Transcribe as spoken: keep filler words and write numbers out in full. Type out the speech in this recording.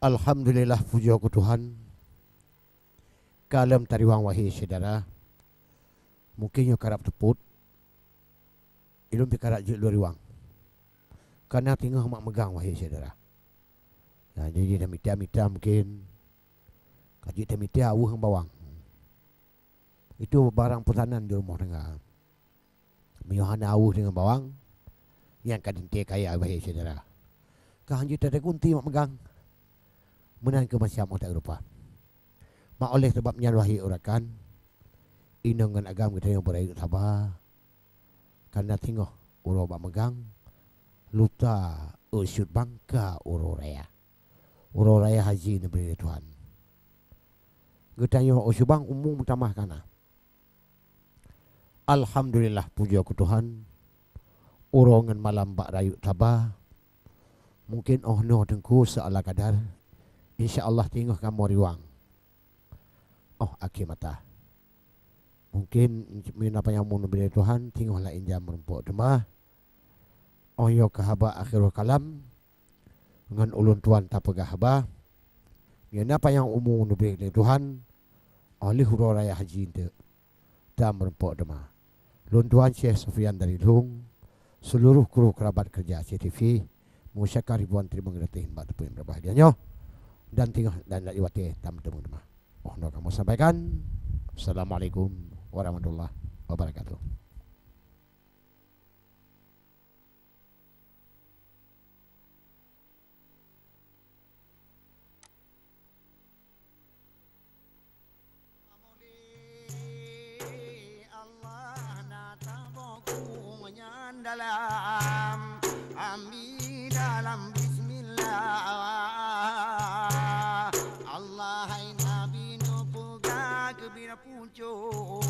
Alhamdulillah, pujoe keu Tuhan. Ka lom tariwang, wahé syedara. Mungken nyoe karab teupot, ilôn pih karab jeuet lôn riwang. Kareuna teungoh mak meugang, wahé syedara. Nah, jadi tamita-mita mungken ka jeuet tamita aweuh ngon bawang. Itu barang peusanan di rumoh tangga. Meunyoe hana aweuh deungon bawang, nyan ka teuntée kaya, wahé syedara. Ka hanjeuet teugunti mak meugang. Meunan keuh macam otak rupa. Mak oleh sabab nyan, wahé rakan, inong ngon agam geutanyoe beurayeuk saba. Kareuna teungoh uroe bak meugang, luta usyut bangka uroe raya. Uroe raya haji neubri lé Tuhan. Geutanyoe usyubang umu meutamah kana. Alhamdulillah, pujoe keu Tuhan. Uroe ngon malam bak rayeuk saba. Mungken óh noe teungku seuala kadar. Insya Allah teungoh kamoe riwang. Óh akhé mata. Mungken meunyoe na panyang umu neubri lé Tuhan, teungoh laén jam meurumpok teuma. Óh nyoe keuh haba akhirul kalam, ngon ulôn tuan tapeugah haba, nyoe na panyang umu neubri lé Tuhan, óh lheueh uroe raya haji eunteuk, ta meurumpok teuma. Lôn tuan Syekh Sofyan dari Lhung, seuluruh kru keurabat keureuja C T V, mengucapkan ribuan teurimong gaséh bak teupeu nyang beureubahagia nyoe, dan teungoh dan laju watée ta meuteumé teuma. Óh noe kamoe sampaikan, Assalamualaikum warahmatullahi wabarakatuh. Allah na tabôh ku nyan dalam, ami dalam bismillah. Allah hai Nabi neupeugah keu bira pucôk.